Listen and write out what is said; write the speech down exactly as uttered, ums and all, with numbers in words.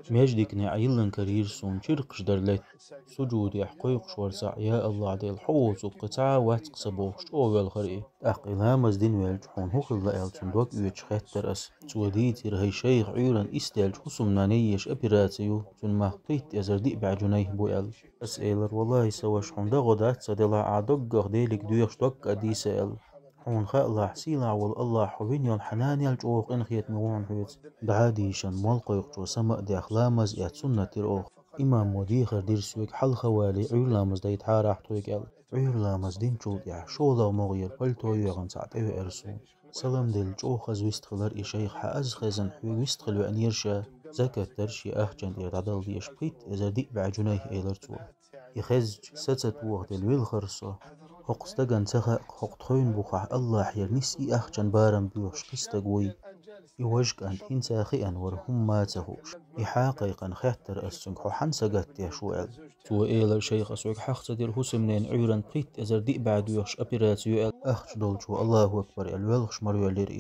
Маьждигне Ӏийла карийра суна чиркхаш дар летта. Сужудехь кхойкхуш вара цхьаъ: «Я АллахӀ Дела, хьо воцург кхин цхьа а вац-кх со», — бохуш, чӀогӀа велхара и. ТӀаккха и ламаз дина ваьлча, хьуна хӀун хилла аьлла, цунна дог оьцуш хаьттара ас. Цо дийцира: «ХӀай шайх, Ӏуьйранна исс даьлча хӀусамнана еш операци ю, цуьнан мах пхийтта эзар диъ бӀе жунайх бу», — аьлла. Ас элира: «ВаллахӀи, сан ваша, хьуна дагӀо дац сан делахь, ахь доггах Деле доьхуш дог а дийса», — аьлла. «Хьуна хаалахь, сийлахь волу АллахӀ хьо вина йолу хьан нана ял чӀогӀа къинхетаме ву хьуна хьоьца». ДӀа а дийшина, мол кхойкхучо сама а даьхна, ламаз а эцна, суннат дира оха. Имамо дехар дира соьга: «Хьалха валий, Ӏуьйра ламаз дайтахьара ахь тхоьга», — аьлла. Ӏуьйра ламаз динчул тӀаьхьа шолгӀа могӀера пальто а йоьхна цхьаъ тӀевеара суна. Салам делла, чӀогӀа хаза вистхилира и шайх: «Хьан, аз хезна, хьоьга вистхила веанера ша, закат дара шен ахчанна тӀера дӀадала дезаш пхийтта эзар диъ бӀе жунайх», — элира цо. И хезча, са ца тохаделла вилхара со. ХӀокху стагана ца хаьа-кх, хӀокху тхевнан бухахь АллахӀера нисса и ахчанан барам боьхуш кхин стаг вуй. И важа кӀант хӀинца а хиъна вара, хӀумма а ца хууш. И хьа а кхайкхина, хаьттара ас цуьнга: «Хьо хьанна сагатдеш ву?» — аьлла. Цо элира: «Шайх, ас хьоьга хьаха ца дира, хӀусамненан Ӏуьйранна пхийтта эзар диъ бӀе доьхуш операци ю», — аьлла. Ахча долчо «Аллаху акбар» аьлла, воьлхуш ма-воьллира и.